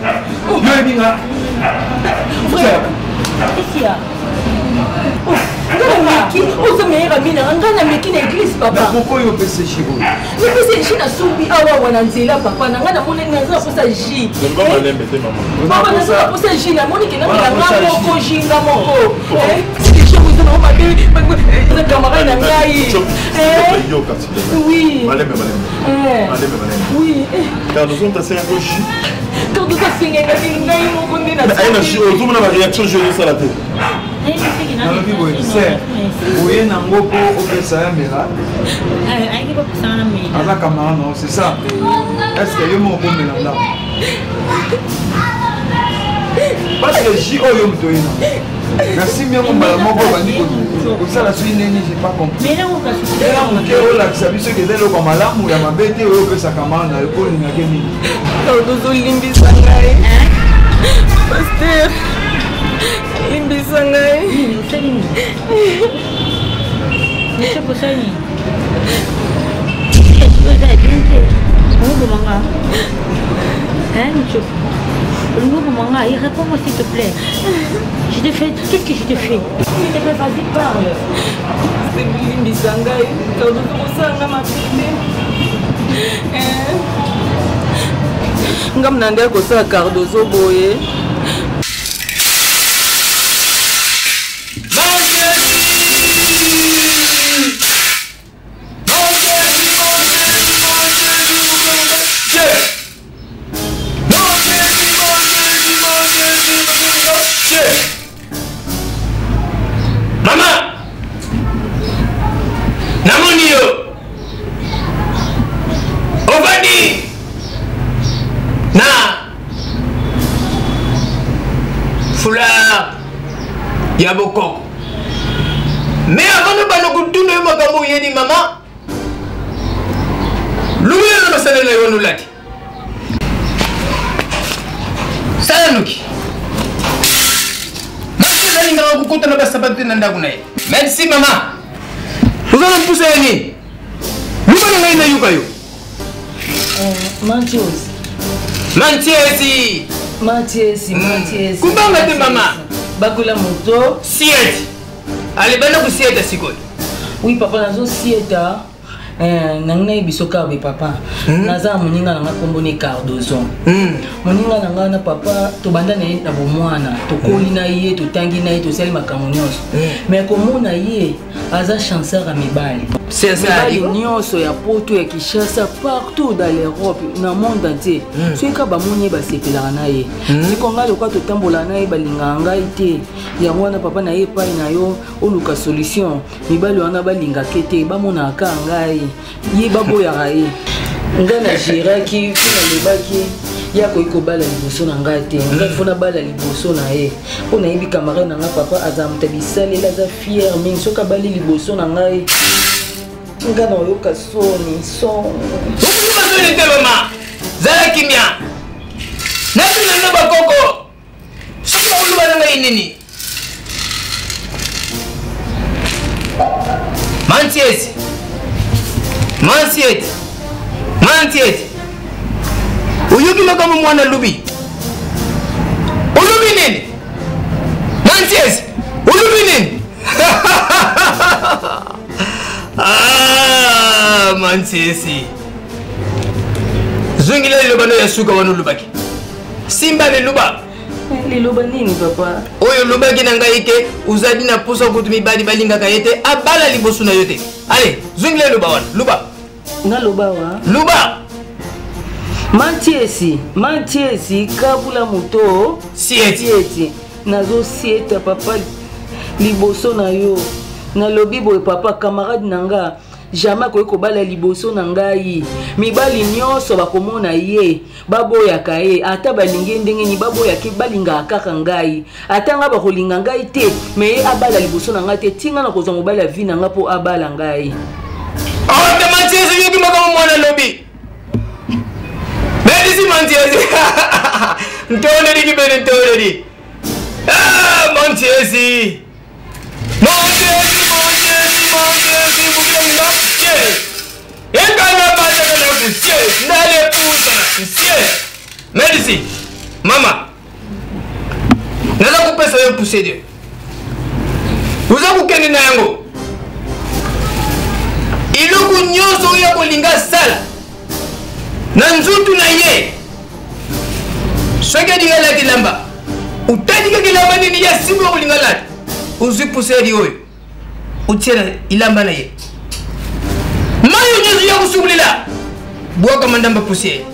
yo oyebi nga nga nameki ozo meilleur ami nanga ngai nameki na église papa pourquoi yo opesa jus oyo napesa jus nasombi awa na nzela papa na ngai namoni naza na posa jus papa naza na posa jus namoni ke namela nga moko jus nga moko jus eza nango mabe eza camarade na ngai oui malembe malembe malembe malembe oui Cardozo moto asengaki yo jus Cardozo asengaki ngai moko nde na jus ozomona ba réaction jus ozosala te nalobi boye ser oye nango mpo opesa ya mela aza camarade nao c'est ça est ce que yo moko okomela ndako parce que jus oyo moto oye nango nasimbi yango mbala moko obandi kosala soki ndenge j'ai pas compris ela moke olakisa biso eke eza eloko ya malamu ya mabe te oyo opesaka mama na yo mpo olingake mingi tozolimbisa ngai paster limbisa ngai obomanga Hein, Olingi oboma nga, réponds-moi s'il te plaît. Je te fais tout ce que je te fais. S'il te plaît, vas-y, parle. Limbisa ngai, kosala nga mabe te. Nga mna nde kosala Cardozo boye. Mama! Namoni yo! Ovandi na foulard ya bokoko. Mais avant nobanda kotuna yo makambo oyeni mama, lumière na basalela yo nolati. Sala noki. Masi alingaka kokota na basabato te na ndako na ye. Merci mama. Oza na mpusa ya nini? Luka na ngai nayoka yo. Mantios. Mantiesi. Mantiesi, mantiesi. Kubanga te mama. Bakula moto. Sieti. Ale banda kusieta sikoyo. Oui papa nazo sieta. Eh, nangi nayebi biso kaka boye papa hmm? naza na moninga na nga nkombo ne cardozon hmm. moninga na nga na papa tobanda na ye na bomwana tokoli hmm. na ye totangi na ye tosali makambo nyonso mais komona ye aza chanceur ya mibali mibali nyonso ya poto ya kinshasa partout dans l'europe na monde entier soki kaka bamoni ye basepelaka na ye siko ngai lokola totambolaka na ye balingaka ngai te yango wana papa na ye epai na yo oluka solution mibali wana balingaka te bamonaka kaka ngai ye baboyaka ye ngai na giraki mpo nalobaki ye akoki kobala liboso na ngai te ngai fo nabala liboso na ye mpo nayebi camarade na ngai papa aza moto ya bisalela aza fiere mingi soki abali liboso na ngai ngai naoyoka soni soni te mama zala kimia natuna no bakoko soki bakoloba na ngai nini mantieti mantieti mantieti oyoki makambo mwana alobi olobi nini mantiesi olobi nini ah, mantiesi zongela liloba no ya suka wana olobaki simba liloba liloba nini papa oyo olobaki na ngai ke ozali na mposa kutu mibali balingaka ye te abala liboso na yo te ale zongela eloba wana luba naloba wa luba mantiesi mantiesi kabula moto sieti nazosieta papa liboso na yo nalobi boye papa camarade na nga jamais akoki kobala liboso na ngai mibali nyonso bakomona ye baboyaka ye ata balingi ye ndenge nini baboyaka ye balingaka kaka ngai ata ngai bakolinga ngai te me ye abala liboso na ngai te ti ngai nakozwa mobali ya vi na ngai mpo abala ngai ote mantiezi yoki makambo mwana lobi melisi mantiezi ntoleli kibene ntoleli ah, mantiezi mantiezi mantiezi mantiezi bukila nga ekanga bataka na kusie ndale pusana nsie medisi mama naza kopesa yo pousse de oza. Okokende na yango. Eloko nyonso oyo akolinga asala na nzutu na ye, soki alingi alata elamba, otali kaka elamba nini ya simba okolinga alata, ozwi poussière oyo otie na elamba na ye, mayo nyonso ya kosukulela bwaka mandamba poussière,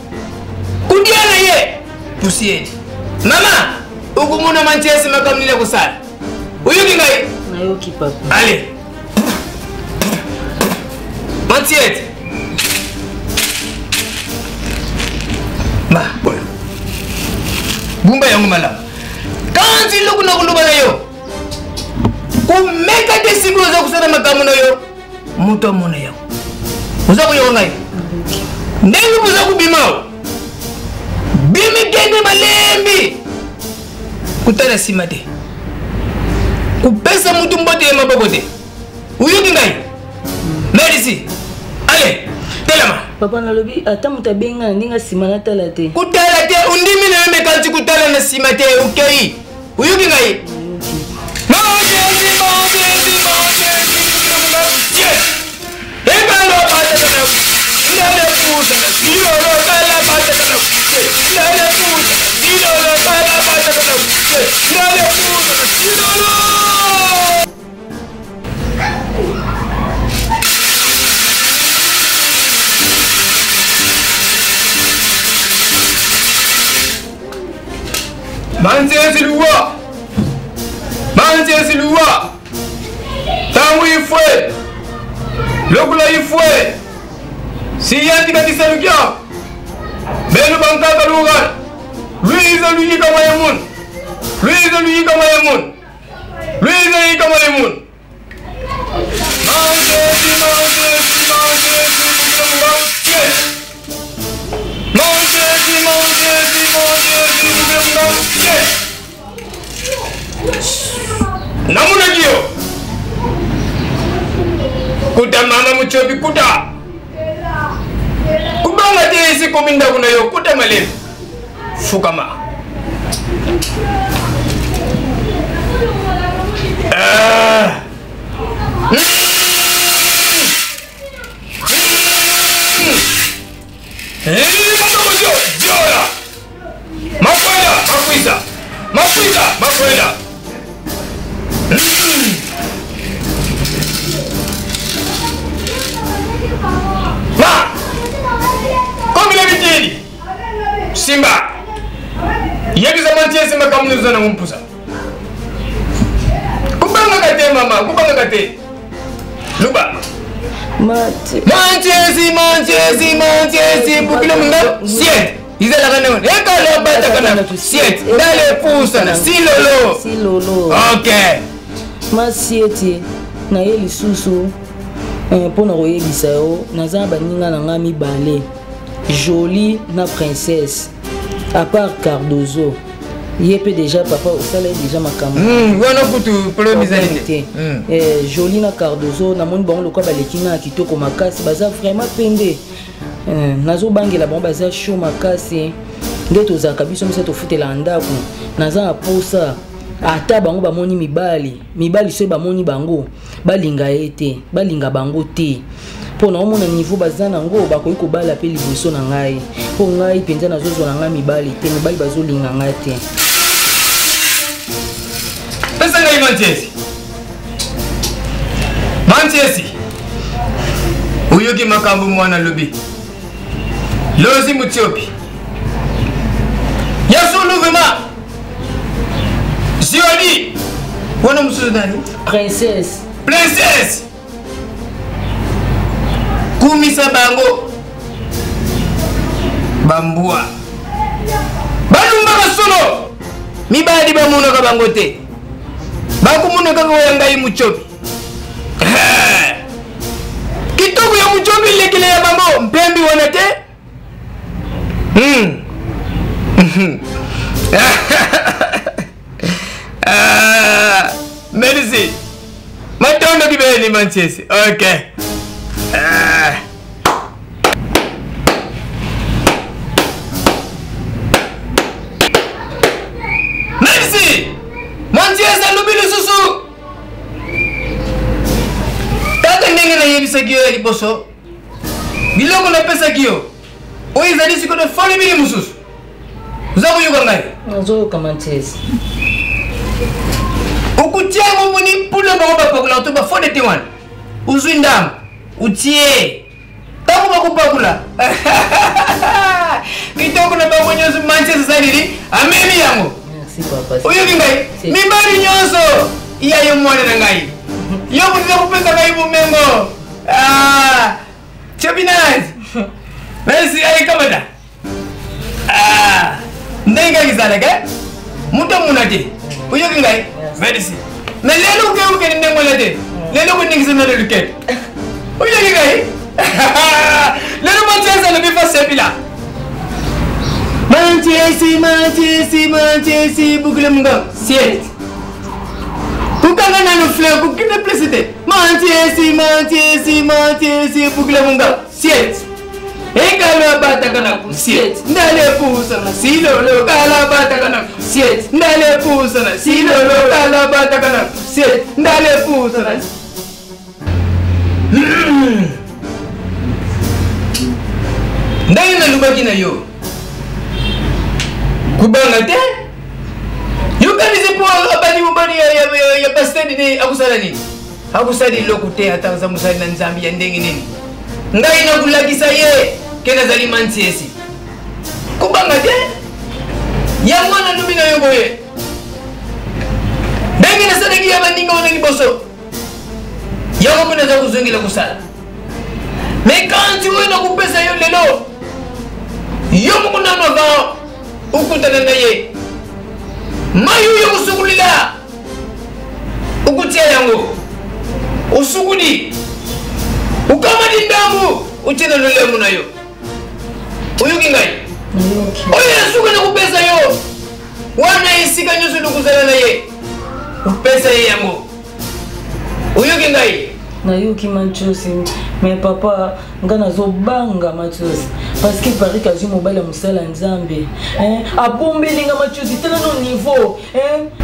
kodia na ye poussière. Mama, okomona manchese makambo nini akosala. Oyoki ngai? Nayoki papa. Allez. Mantiete. Ma, boyo. Bumba yango malamu. Kanzi eloko na koloba na yo. Komeka te sikoyo oza kosala makambo na yo. Moto amona yango. Oza koyoka ngai? Ndenge boza kobima o. Bimi kende malembi. Kotala nsima te. Kopesa motu mbote ya maboko te. Oyoki ngai? Merci. Allez, telema. Papa nalobi ata moto abenga na ndenge nsima natala te. Kotala te, ondimi na yo mekanisi kotala na nsima te, okei. Oyoki ngai? Manzezi luwa Manzezi luwa Tangu ifwe Lokula ifwe Siyandi katisalukia Benu bankaka lugar Luiza luyika mayamun Luiza luyika mayamun Luiza luyika mayamun Manzezi manzezi manzezi Manzezi manzezi manzezi Namunaki yo kuta mama muchobi kuta kubanga te esikomi ndako na yo kuta malemi fukama ah. Makwenda, makwisa, makwisa, makwenda. Ma, kombila biteli, simba, yebisa mantiesi makambo nyonso na mpusa. Kubangaka te mama, kubangaka te. Luba. Mantiesi, mantiesi, mantiesi, bukila munga, siete. Izalaka nango ekalo bataka na siete. Dale pusa na silolo. Silolo. Ok. Masieti na ye lisusu mpo na koyebisa yo naza na baninga na ngai mibale jolie na princesse à part cardozo ye mpe déjà papa osala ye déjà makambo wana kutu problème ezali te jolie na cardozo namoni bango lokola baleki nga ya kitoko makasi baza vraiment pembe nazobangela bango baza chaud makasi nde tozalaka biso miso tofutelaka ndako naza na posa ata bango bamoni mibali mibali soki bamoni bango balinga ye te balinga bango te mpo naomona niveau baza nango bakoki kobala mpe liboso na ngai mpo ngai mpenza nazozwa na ngai mibali te mibali bazolinga ngai te pesa ngai mantiesi mantiesi oyoki makambo mwana alobi lozi mutiopi ya solo vraiment zioni wana mosusu nani princesse princesse kumisa bango bambwa balumbaka solo mibali bamonaka bango te bakomona kaka oya ngai muchopi kitoko ya muchopi elekele ya bango mpembi wana te Ah, merci matondo kibeni manchesi okay ah. Merci manchesi alobi lisusu nayebisaki yo ya liboso, biloko napesaki yo oyo ezali sikoyo formule mosusu. Oza koyoka ngai? Nazoyoka Mantiesi. Okutia yango moni mpuna bango bapakola to bafode te wana ozwi ndambo otie ntango bakopakola kitoko na bango nyonso. Mantiesi asalili amemi yango. Oyoki ngai? Mibali nyonso ya yo, mwana na ngai, yo moto kopesa ngai bomengo. Ah, chebinaz merci. Ayekamata ndenge kaka ezalaka, moto amona te. Oyoki ngai? Merci. Mais lelo oke okende ndenge wana te. Lelo koningisa nano luketo. Oyoki ngai? Lelo Mantiesi alobi fa sepila. Mantiesi, Mantiesi, Mantiesi, bukile munga siete kokanga nano fleur, kokende place te. Mantiesi, Mantiesi, Mantiesi, bukile munga siete ekalo abataka na kusiete ndale pusa na silolo kala abataka na kusiete ndale pusa na silolo kala abataka na kusiete ndale pusa na. Ndenge nalobaki na yo, kobanga te. Yokanisi mpo abali mobali ya pasteur nini, akosala nini? Akosala eloko te. Ata aza mosali na Nzambe ya ndenge nini, ngai nakolakisa ye ke nazali Mantiesi. Kobanga te. Yango nalobi na yo boye, ndenge nasalaki ya baninga wana liboso, yango mpe naza kozongela kosala. Me kanti oyo nakopesa yo lelo, yo moko nano avant okutana na ye, mai oyo kosukulila okotia yango, osukuli, okamati ndambu, otie na lolemo na yo. Oyoki ngai? Oyo ya suka nakopesa yo wana, esika nyonso lokozala na ye, opesa ye yango. Oyoki ngai? Nayoki, Matiosi. Mais papa, nga nazobanga, Matiosi, parce que Parik azwi mobali ya mosala ya Nzambe, abombeli nga. Matiosi, tala no niveau.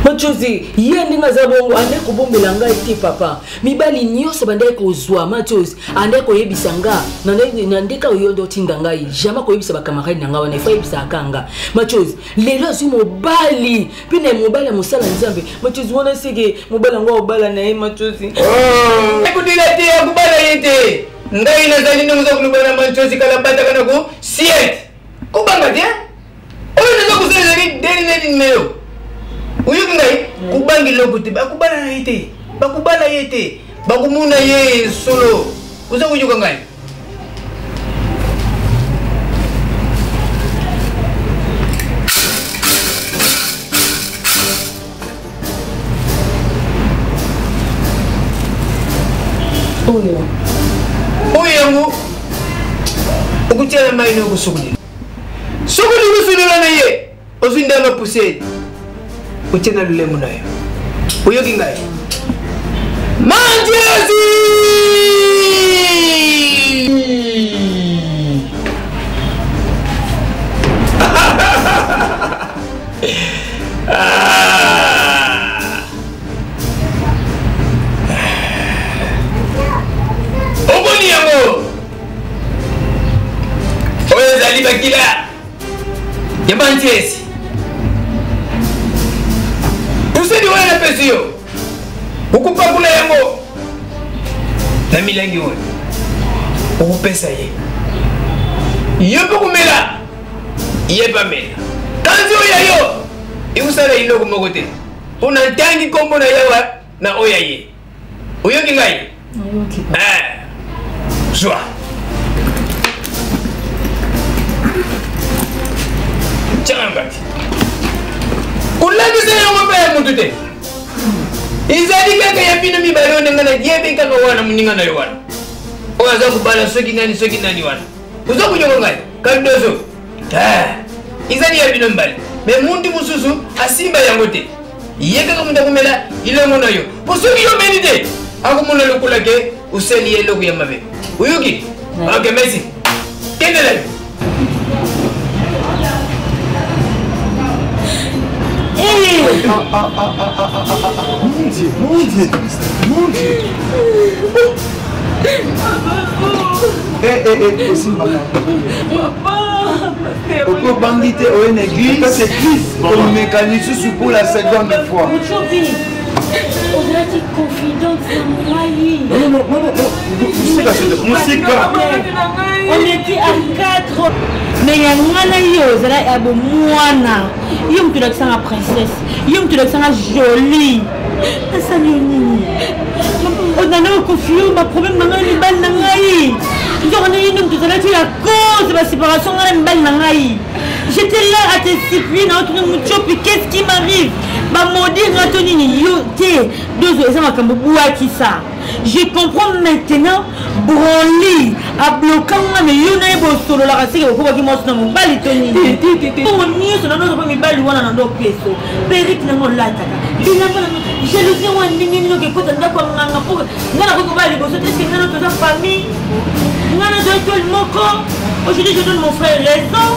Matiosi, ye ndenge aza bongo, andaki kobombela ngai te papa. Mibali nyonso bandaki kozwa, Matiosi andaki koyebisa nga na ndeka oyo nde otinda ngai jamais koyebisa bacamarade na ngai wana, efa yebisaka nga. Matiosi, lelo azwi mobali mpe na mobali ya mosala Nzambe. Matiosi, wana seke mobali yango akobala na ye, Matiosi? Ekudila te, akobala ye te. Ngai nazali ndenge oza koloba na Mantiosi, kala bataka na ko siete. Kobanga te. Oyo naza kosala ezali dernier numero. Oyoki ngai? Kobanga eloko te. Bakobala na ye te, bakobala ye te, bakomona ye solo. Oza koyoka ngai? Oyo oyo yango okotia na mai na okosukolela. Soki olingi osolola na ye, ozwi ndanga poussière, otie na lolemo na yo. Oyoki ngai? Mandiezi. Omoni yango? Oyo ezali bakila ya Mantiesi. Pusedi wana napesi yo, okopakula yango na milangi oyo, okopesa ye, yo mpe komela, ye mpe amela. Kanzi oyo ya yo ekosala eloko moko te, mpo na ntangi nkombo na Yawa na oyo ya ye. Oyoki ngai? Zwa. Tyanga ngati, kolakisa yango mpe ya motu te. Ezali kaka ya bino mibale. Oyo ndenge nayebi kaka wana moninga na yo wana oyo aza kobala soki nani soki nani wana. Oza koyoka ngai? Kaldozo ezali ya bino mibale, me muntu mosusu asimba yango te. Ye kaka moto akomela ilongo na yo, mpo soki yo omeli te, akomona lokola ke osali ye eloko ya mabe. Oyoki? Ok, merci. Kende na yo. Ah, ah, ah, ah, ah, ah, ah. Mon Dieu, mon Dieu, mon Dieu. Oh. Osimbaka okobangi te oye na église omeka lisusu pour la seconde fois. Ozalaki confidente na ngai. Mosika. On était à quatre, mais ya nga na yo ozala ya bomwana. Yo moto olakisanga princesse, yo moto olakisanga jolie. Nasali yo nini? Onana okofi yo baproblème na ngai, mibali na ngai. Nzoko ndenge nini moto ozalaki ya cause baséparation ngai na mibali na ngai. J'étais là à te supplier na otuni Muchopi, qu'est-ce qui m'arrive? Bamaudire nga to nini? Yo te dozo eza makambo bwakisa. Je comprends maintenant. Broly abloka nga, me yo na ye bosololaka seke bokobaki mwasi na mobali to nini? Bongo nyonso na ndoto mpe mibali wana na ndo peso perike nango olataka bilamba na jalousie yango ya ndenge nini? Okekota ndako ya nganga mpo nga nakoki kobala liboso te. Eske nga na toza famille, nga na toza étoile moko? Aujourd'hui je donne mon frère raison.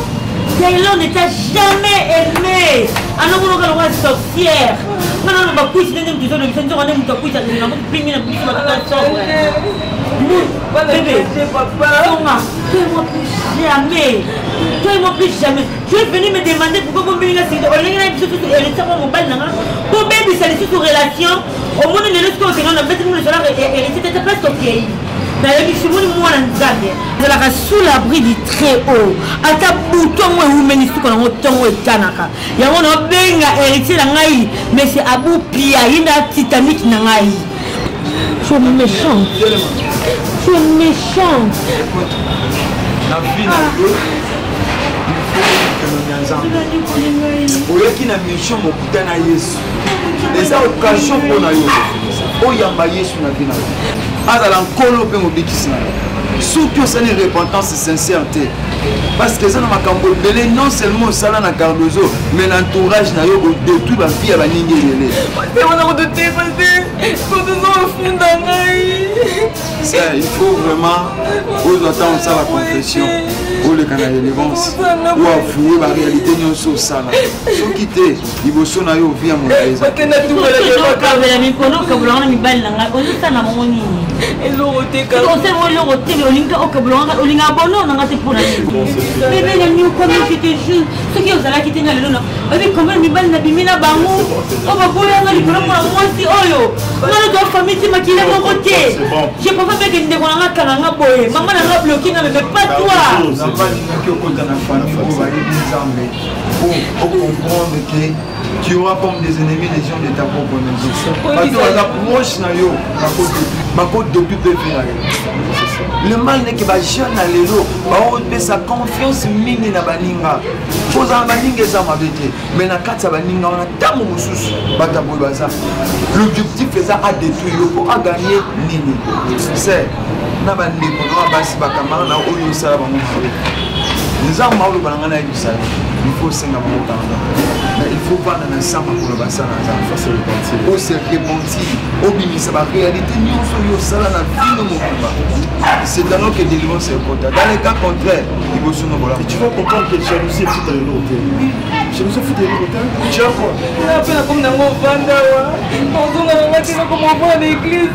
Taylor ne t'a jamais aimé. Anokonoka lokola sorcière. Nga nano bakwisi ndenge moto ezolobisa nzoka nde moto akwisi alinga pingi na biso bato sobre. Bébé, Tonga, toi et moi plus jamais. Toi et moi plus jamais. Tu es venu me demander pourquoi vous me dites olingi na biso susu héritier mwa mobali na nga po bebisa lisusu relation. Omoni lelo soki okenda na beti moni ezala héritier tete place okei. Nayebi simoni mwana Nzambe azalaka sous l'abri du très haut. Ata butu yango ewumeli, suka nango ntongo etanaka. Yango naobenga héritier na ngai monsieur Abou Pia, ye nde Titanic na ngai. Tu es méchant, tu es méchant. Na vie na yo, il faut ya Nzambe. Oyaki na mission mokuta na Yesu, eza occasion mpo na yo oyamba Yesu na vie na yo, azala nkolo mpe mobikisi na yo. Soki osali repentance sincère te, parce que eza na makambo ebele, non seulement osala na Cardozo, mais na entourage na yo odétruit bavie ya baningi ebele. Il faut vraiment ozwa ntango osala confession, oleka na délivrance, oavoue baréalité nyonso osala. Soki te, liboso na yo ovie ya molai eza. Okabela mikolo, okabolanga na mibali na ngai, ozosala bango nini? Osala eloko te. Olinga okabolanga, olingaka bono na ngai te. Mpona nini, bebe? Na niokwami, je te jure, soki ozalaki te nga lelo na oyebi combien mibali nabimi na bango oyo baboyanga likolo mpona mwasi oyo. Nga na toa famille te, makila moko te. Je préfère mpe ke ndeko na nga akanga nga boye, mama na nga bloke nga, mais pas toi. Nzambe alingaki okota na famille oyo bayebi Nzambe po ocomprendre que tu auras comme des ennemis les gens de ta propre maison. Bato baza proche na yo bakodétruire mpe vie na yo. Le mal neke bajeune na lelo baopesa confiance mingi na baninga. Kozala baninga eza mabe te, mais na kati ya baninga wana, ntango mosusu bato ya boye baza, l'objectif eza adétruire yo mpo aganye nini. Se na bandeko na basi, bakamara na oyo osala bango mabe, Nzambe aoloba na ngai nayebisa yo, il faut osenga bango pardon, mais il faut vanda na sa makolo basala Nzambe, ose repentir, obimisa baréalité nyonso oyo osala na vino mobimba. C'est alors que délivrance ekota. Dans le cas contraire, liboso nokola. Et tu vas comprendre que jalousie efuta eloko te. Jalousie efuta eloko te. Tu as quoi? Mpe nakomi nango ovanda wa ozonga nanga te, nakoma ovanda na église.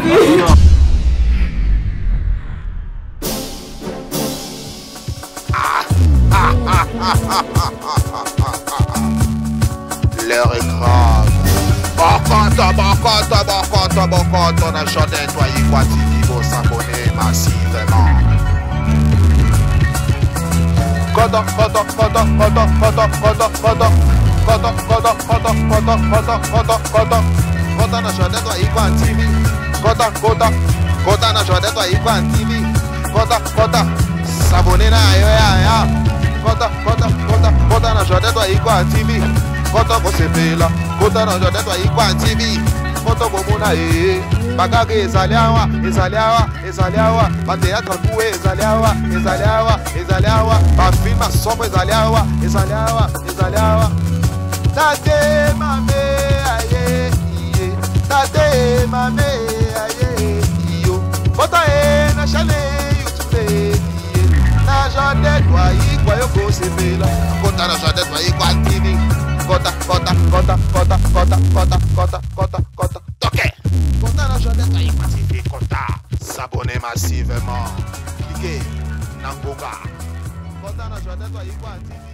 L'heure est grave. Bokoto, bokoto, bokoto, bokoto na chaîne Toyikwa TV, vous s'abonner massivement. Koto, koto, koto, koto, koto, koto, koto. Koto, koto, koto, koto, koto, koto, koto. Kota na chaîne Toyikwa TV. Kota, kota, kota na chaîne Toyikwa TV. Kota, kota, s'abonner na yo ya ya. Kota, kota, kota, kota na chaîne Toyikwa TV. Kota kosepela, kota na chaîne Toyikwa TV. Kota komona e. Bakaka ezali awa, ezali awa, ezali awa. Bathéâtre kuwe ezali awa, ezali awa, ezali awa. Bafilm asombo ezali awa, ezali awa, ezali awa. Tate mame aye iye, tate mame aye iyo. Kota e na chaîne YouTube iye. Na chaîne Toyikwa yo kosepela. Kota na chaîne Toyikwa TV. Kota, kota, kota, kota, kota, kota, kota, kota, kota. Toke. Kota na chaîne Toyikwa TV. Kota. S'abonner. S'abonner massivement. Cliquez na ngonga. Kota na Jordan Ayikwa TV.